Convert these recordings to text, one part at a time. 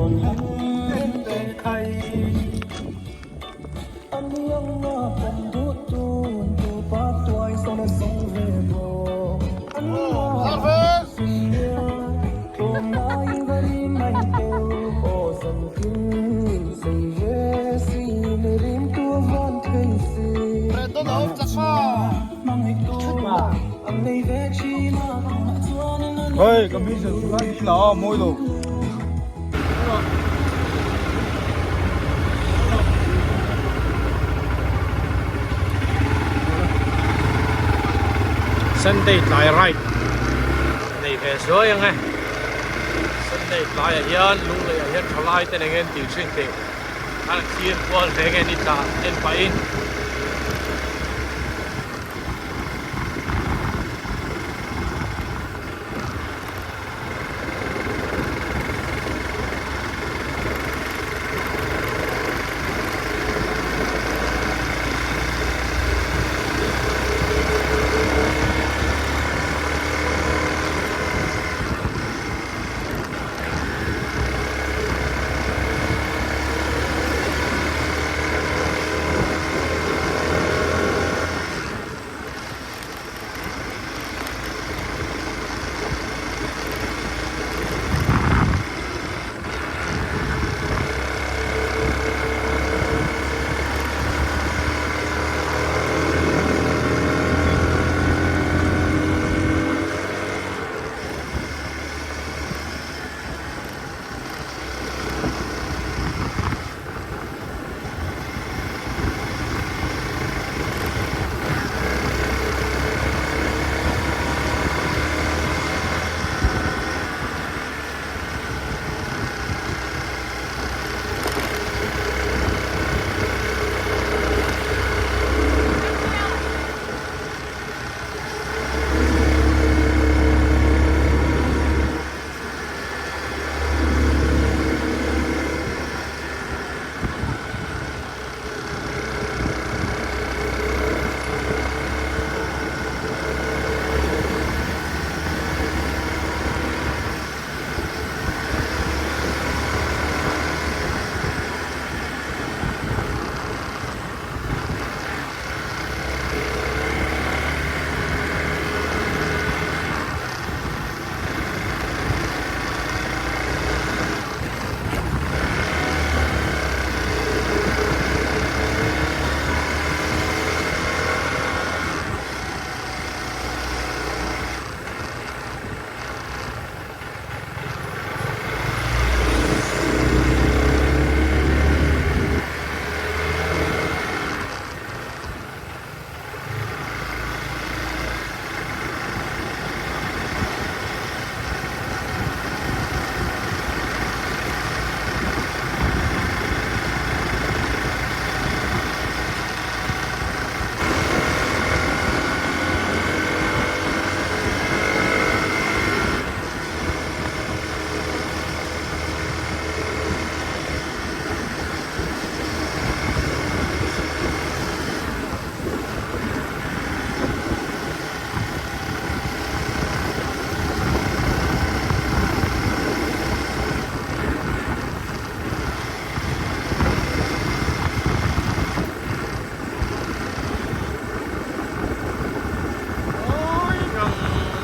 Hey, ka mi chu lai hi la mawi lo. Sunday tlai ride nei ve zuai ang e. Sunday tlaiah hian Lungleiah hian thalai te nen hian tih thin tih an thlir kual ve nge ni tla en pahin.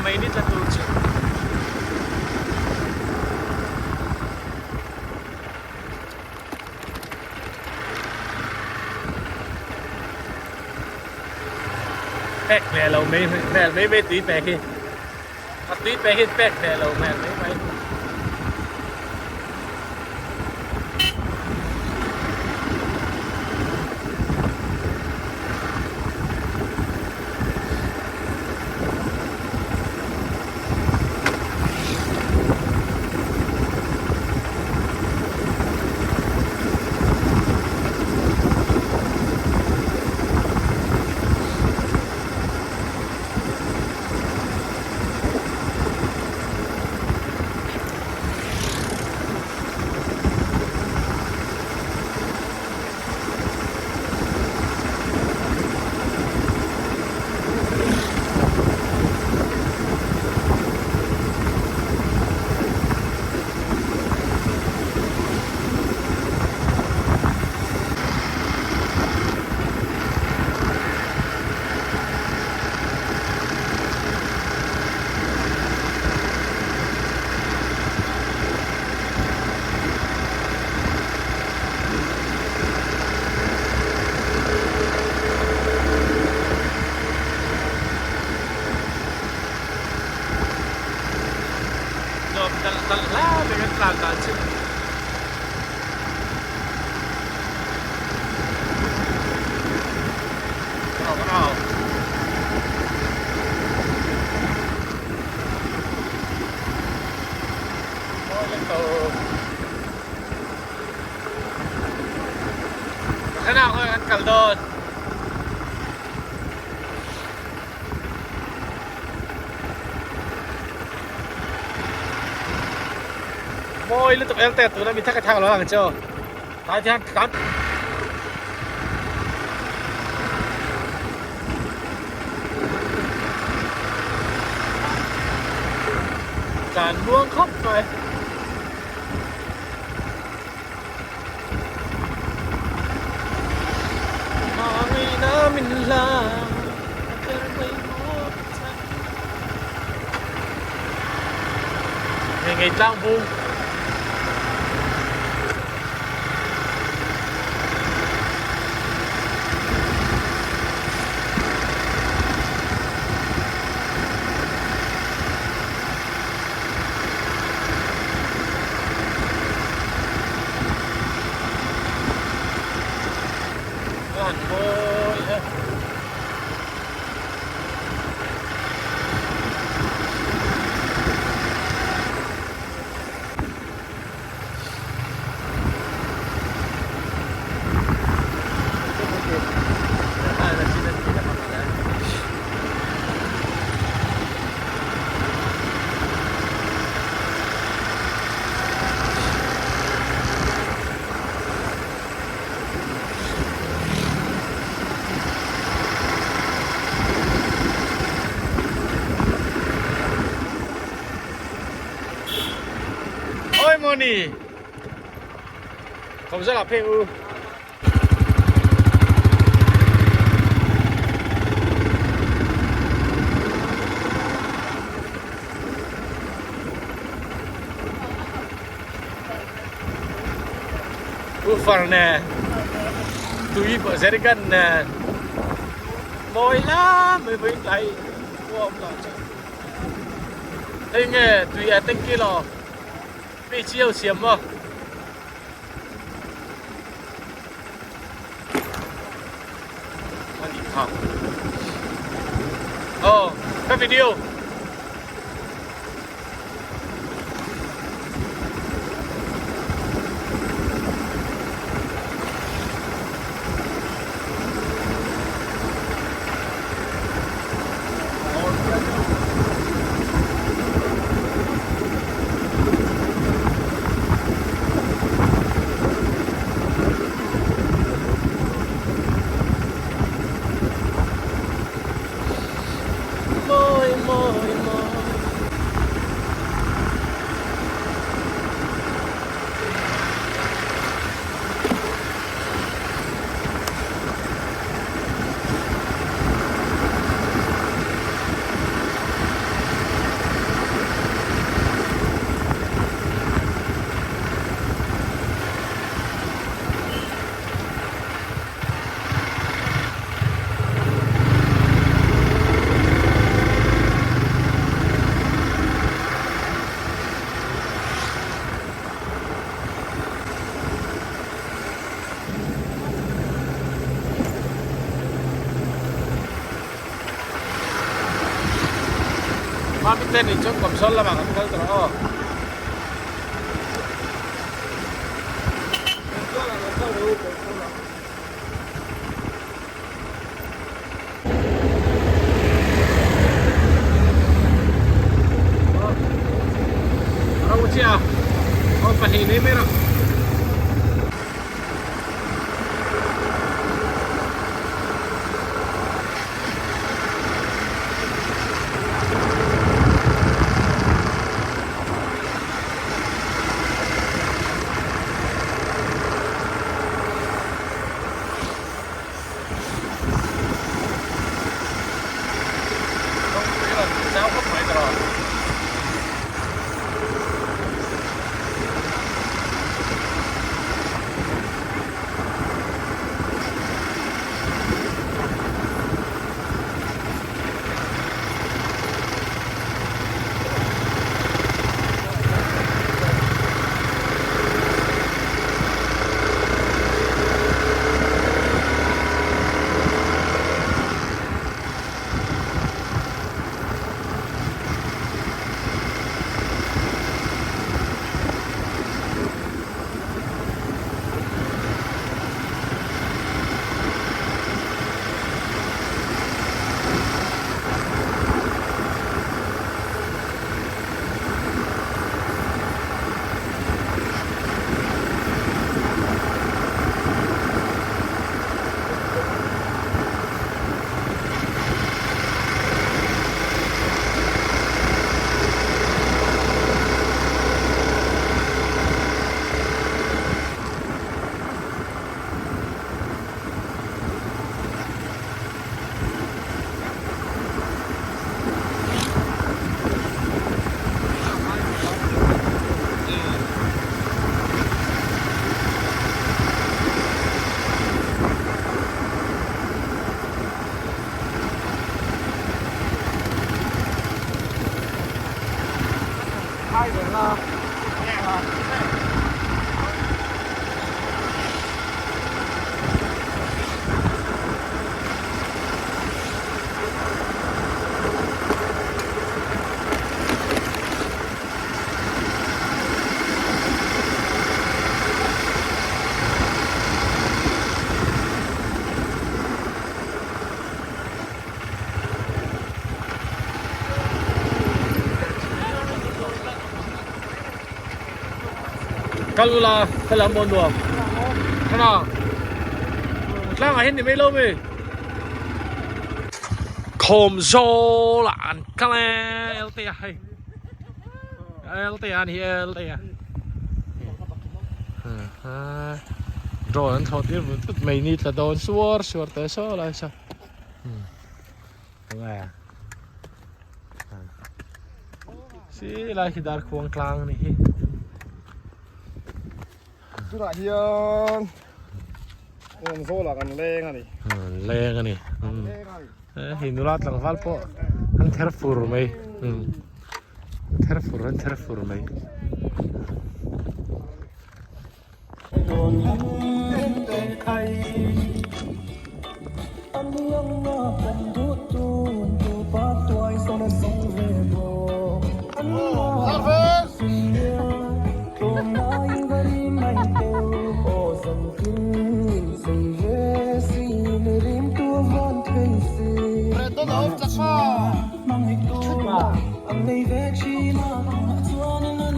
Mai ni tla tur chu. Pek ve lo mai hmel mai mai tui pek hi a tui pek hi pek ve lo hmel mai mai. tlan dan chu. Rau rau. Thế nào thôi ăn cà đơn. Môi liên tục em tẹt tụi nó bị thắc cái thằng nó làm chưa. Tại thì ăn cắn. Càn buông khóc rồi. Ngày ngày tlang bung. Han mawi e. Ôi Moni. Không rất là phê u. U far nè. Tui bỏ jerrycan nè. Mồi lắm mới với lại của ông là đây nghe tùy à tên kia lò bị chiêu xiêm mà anh đi học oh cái video Moi, moi, moi. Mami ten in chuan kawmsawl lamah kan kal tawh aw. Ro chiah aw pahnih nei mai rawh. Kawngpui rawn zau khawp mai ta rawh. Kal ula khawi lam maw nuam khana tlangah hian ni mai lo mi khawm zawl ah an kal e lte a hei lte a ni lte a drone an thlawh tir vut vut mai ni tla dawn suar suar te saw lai saw Si lai khi dar khuang tlang ni hi. Tunah hian rawn zawlah kan leng a ni. Leng a ni. Hei nula tlangval pawh an ther fur mai. Ther fur an ther fur mai.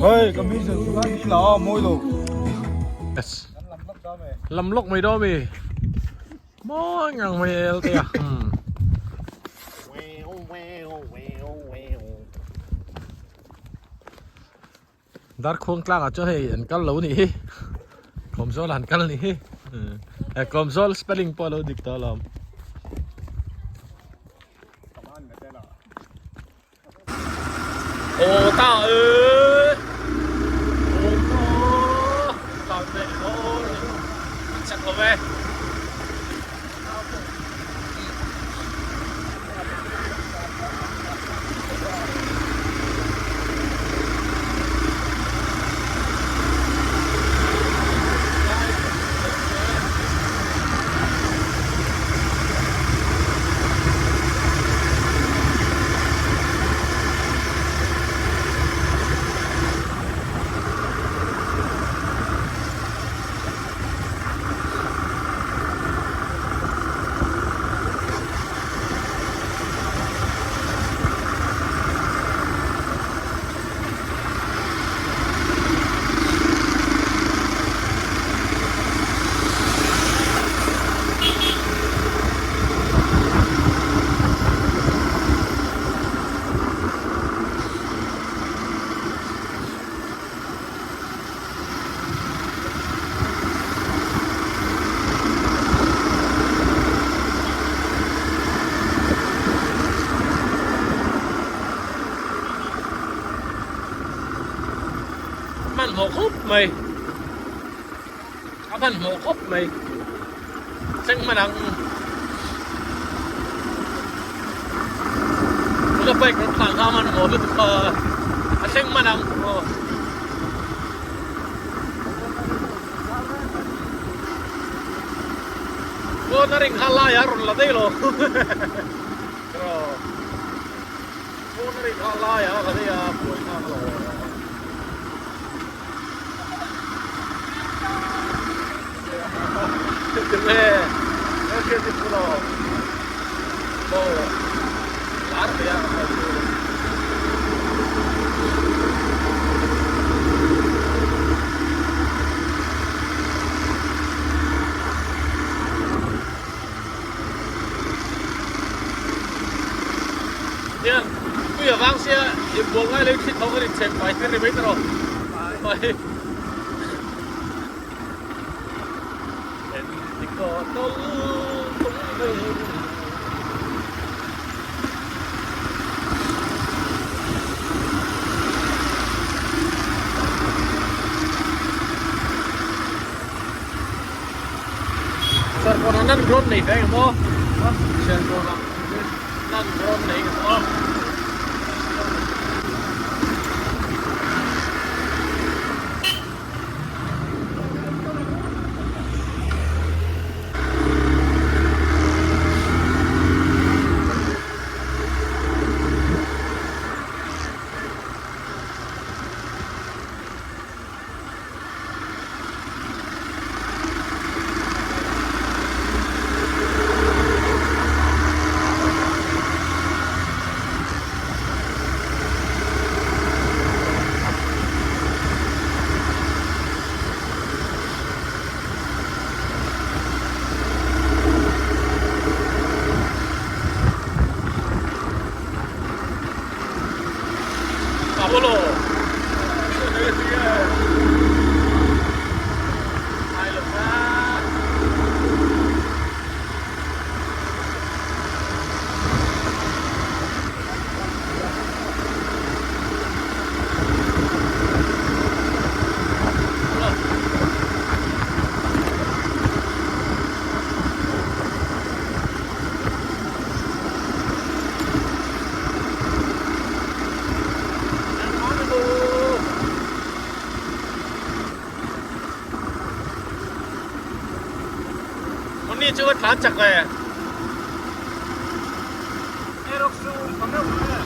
Hei ka mi chu lai ni la mawi lo. Yes. Lam lok mai do mi. Mawi ngang mai el te a. Darkhuang tlangah chuan hei an kal lo nih hi Kawmzawl an kal nih hi eh Kawmzawl spelling pawh a lo dik tawh alawm. Aw ta e aw ta tlan leh dawn chak lo e. Hmanhmawh khawp mai a hmanhmawh khawp mai thleng hman ang tuna bike rawn tlan kha a hmanhmawh lutuk a a thleng hman ang aw. Cornering kha lai a rawn la daih lo cornering kha lai a la daih a buai nghak lo. Hian tui a vang sia inbual ngai lo thli tho kan inchhek fai tir ni mai ta rawh. Serkawnah nan rawn nei ve emaw Serkawnah nan rawn nei emaw. Jimny chu va tlan chak e. Aerox chu pa meuh lo e.